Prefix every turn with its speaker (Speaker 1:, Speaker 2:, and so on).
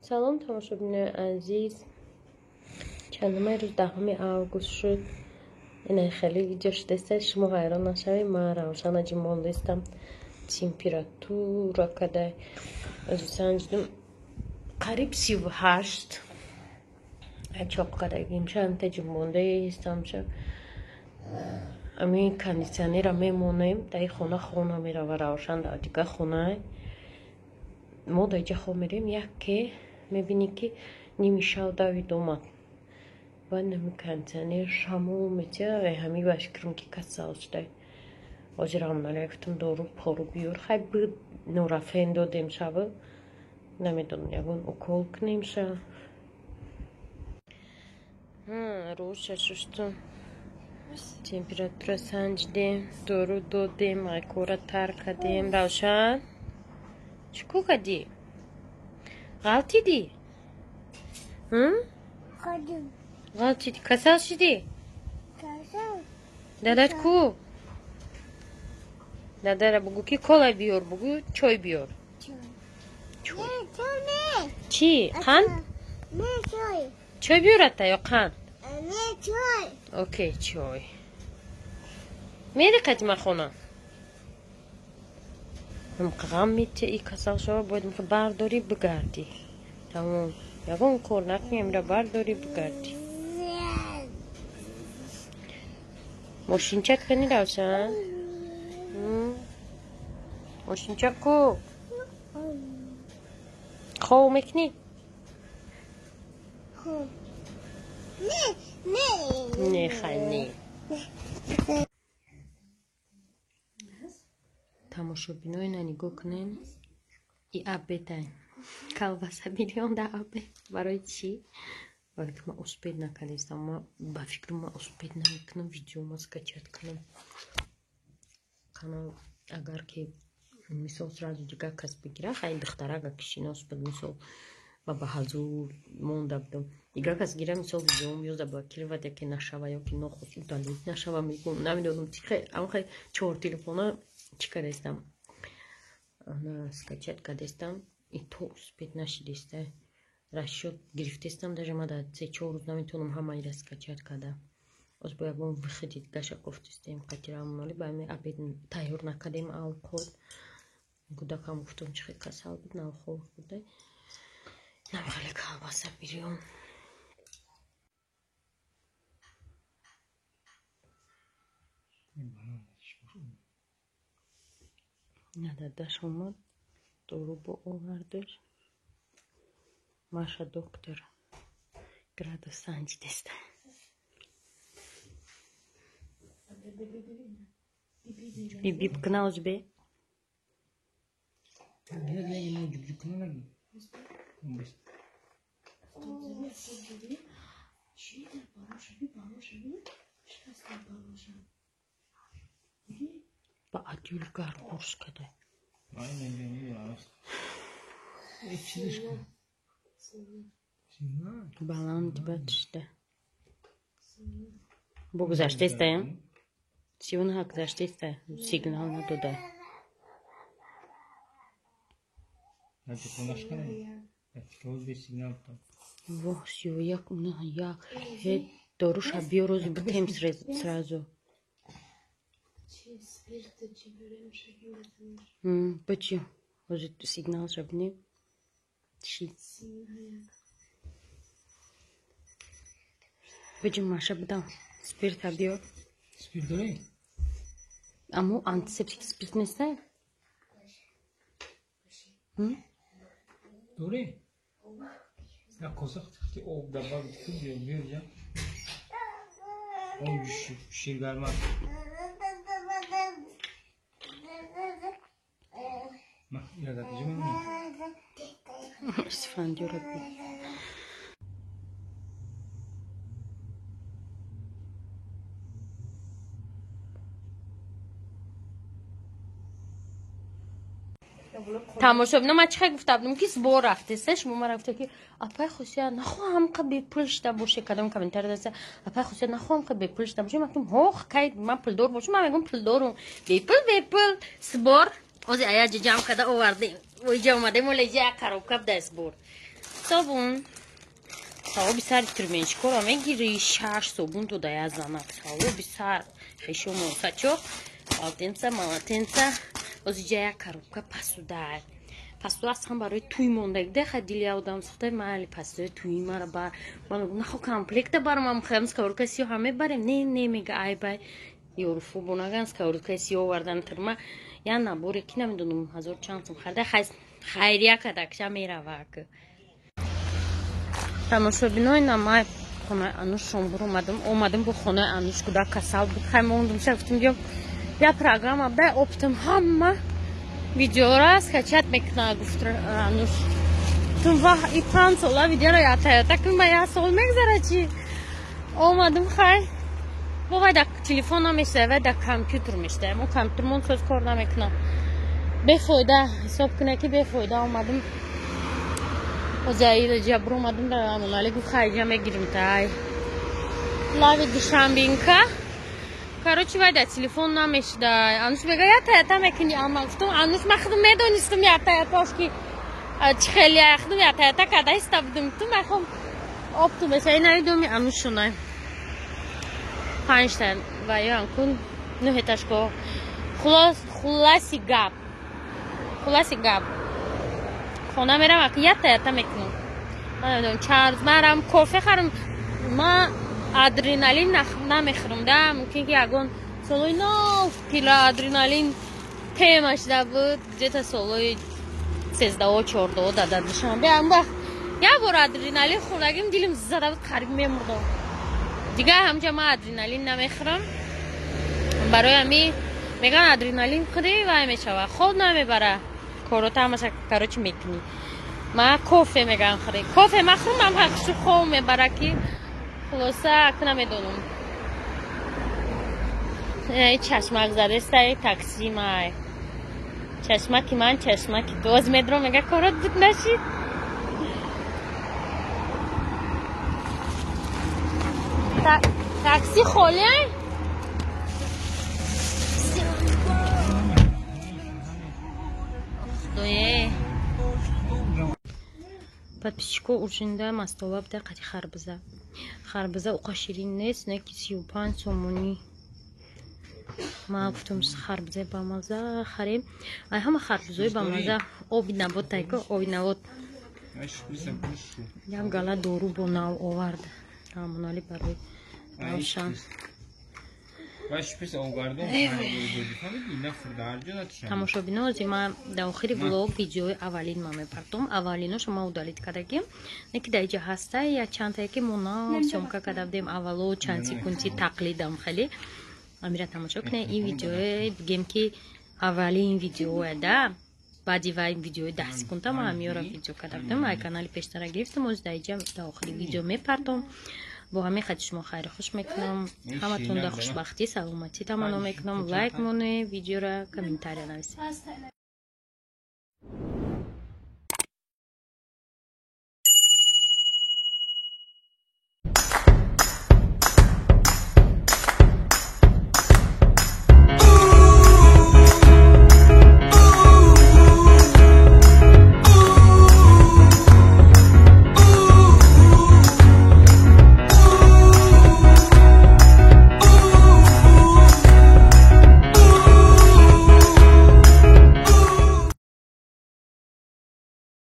Speaker 1: Салом, тамошобинои азиз. Чандумаи рӯз 10 август шуд. Ина хеле видео шудааст, шумо ҳайрон нашавед, ман Равшана ҷимондистам. Температура кадай санҷидум қариб 38. Чоқ кадагимша, амта ҷимондаистамша. Ами кондитсионера мемонем, дар хона хона мерава Равшан, дар дигар хона. Мо дар иҷа хоб мерем, яке мебинӣ ки ними шав давид омад. Баъд нами кондитсионер шамол метия, ҳами ба фикрам ки касал шудай. Ҳозир ҳамналия гуфтам дору пору биёр. Хай нурафен додем шава. Намедонам ягон укол кунем ша. Рӯша шуштум. Температура санҷидем, дору додем, айкора тар кардем. Равшан, чӣ кор кардӣ? Ғалтидӣ? Ғалтидӣ? Касал шудӣ? Дадат ку? Дадара бугӯ ки кола биёр, бугӯ чой биёр. Чӣ? Қанд? Чой биёрата ё қанд? Окей, чой. Мери қадима хона? Ғам метия и касал шава, бояд бардорӣ бигардӣ. Тамом. Ягон кор накунӣ, амира бардорӣ бигардӣ. Мошинчак кани, Равшан? Мошинчак ку? Хов мекунӣ? Не, хай, не. Тамошобинои на нигоҳ кунен. И абедай. Колбаса миллион да абе. Барои чӣ? Барои ки ман успед накардистам. Ман ба фикру ман успед намекунам видеома скачать кунам. Канал агар ки мисол сразу дигар кас бигира, хай духтарага ки шинос буд мисол ва ба ҳазур монда будам. Дигар кас гира мисол видеом ё заблокировать яке нашава ё ки нохуст удалить нашава мегӯм. Намедонам чӣ хай, ам хай чор телефона чӣ кардастам. Ана скачать кардастам и то успед нашидиста. Расчёт гирифтестам, даже ма дар се-чор рӯз наметавонам ҳамаира скачать карда. Оз бо ягон выходи дигаша кофтистем қатирамонали ба ами обед тайёр накардем авқот. Кӯдакам гуфтам чӣ хел касал буд, навхоб буда. Нам хеле колбаса бирён. На дадаш омад, дору бо овардаш. Маша доктор градус санҷидеста. Биби бикна озбе. Ба адюл гарбурш када. Баланд бад шуда. Бо гузаштаистаям? Сивунаҳа гузаштаиста, сигнал надода. Воҳ, 31, унаҳа як. Ҳе, доруша биё рӯзи битем сразу. Бачи, ҳозир сигналша бинем. Чӣ? Бачи, маша бидам. Спирта биёр.
Speaker 2: Спирт дорӣ?
Speaker 1: Аммо антисептик спирт неста?
Speaker 2: Дорӣ? Як коса хати об добавить кун биёр, биёр ҷа. Об ширгарма. Ма, ира датиҷи ман.
Speaker 1: Исфандиёра би. Тамошобино, ман чӣ хел гуфта будам ки сбор рафтеста, шумо мара гуфта ки апай Хусия нахоҳам қа бепул шуда боше, кадом комментар даста апай Хусия нахоҳам қа бепул шуда боше. Ман гуфтам ҳох, кай ман пулдор бошам, ман мегӯм пулдорум. Бепул, бепул, сбор. Ози ая ҷамъ карда овардем. Оиҷа омадем, ола иҷа як коробка буда сбор. Собун. Савоби сари турменчикора мегири, 6 собун дода я занак. Савоби сар. Хешомо сачо. Полотенца, малатенца. Озиҷа як коробка пасуда. Пасуда аслан барои туй мондаги. Деха дили одам сухта майли пасудаи туи мара бар. Ман мегӯм нахо комплекта бар ман мехоям сковородка сиёҳ ҳам мебарем. Не, не мега ай бай. Ёруфу бонаган сковородка сиёҳ овардан тирма. Я наборе ки намедонам ҳазор чанд сум харида. Хайрия кадакша меравак. Тамошобинои намай хонаи Ануш шомбур омадам. Омадам бо хонаи Ануш куда касал буд. Хай мондум ша гуфтам биём. Я программа дай оптам ҳама видеора скачать мекуна гуфт Ануш. Тум вах и 5 сола видеора ята кун ба я сол мегзара чи. Омадам хай. Бо вай дар телефон намешта, вай дар компютер мешта. Мо компютермон соз кор намекунам. Бефоида ҳисоб куна ки бефоида омадам. Озаида ҷабр омадам дар Амонали гуфт хайҷа мегирим тай. Лави Душанбинка. Короче, вай дар телефон намешда. Ануш мега ята мекунӣ. Ама гуфтам Ануш ман худам медонистам ята ки чӣ хеле худам ята када иста будам. Ту мехом опту меша. Ина идоми Ануш шунай. 5 ва ё кун 9 этажко. Хулоси гап. Хулоси гап. Хона мерам ак ята мекунам. Ман намедонам чарз марам кофе харам. Ма адреналин намехӯрам да. Мумкин ки ягон солои нав кило адреналин тема шуда буд. Где-то солои 13-14 дада Душанбе. Ам вақт як бор адреналин хӯрдагим дилим зада буд, қариб мемурдам. Дигар ҳамҷа ман адреналин намехӯрам. Барои ҳами меган адреналин хӯрӣ вай мешава. Хоб намебара. Корота ҳамаша короче мекунӣ. Ма кофе меган хӯрӣ. Кофе махӯрам, ам ҳақшу хоб мебара ки хулоса ак намедонам. Чашмак задестай такси май. Чашмаки ман, чашмаки ту. Оз медром мега корот буд нашид. Такси холӣ? Худое. Подписчико уржинда мастола буда қати харбуза. Харбуза уқа ширин нест, не ки 35 сомонӣ. Ма гуфтам харбузаи бамаза харем. Ай ҳама харбузои бамаза оби набот тайко, оби набот. Як гала дору бо нав овард. Амонали барои Равшан. Тамошобино, ози ма дар охири влог видеои аввалин ма мепартом. Аввалиноша ма удалить кардагим. Не ки дар иҷа ҳаста як чандтае ки мо нав съёмка карда будем. Аввало чанд секунди тақлидам хеле. Амира тамошо кунед. Ин видеое бигем ки аввалин видеое да. Баъди вай видеои 10 секунда ма ҳамиёра видео карда будем. Ай канали пештара гирифтам. Ози дар иҷа дар охири видео мепартом. Бо ҳамин хати шумо хайру хуш мекунам. Ҳаматонда хушбахтӣ, саломатӣ таманно мекунам. Лайк монед видеора, комментария нависед.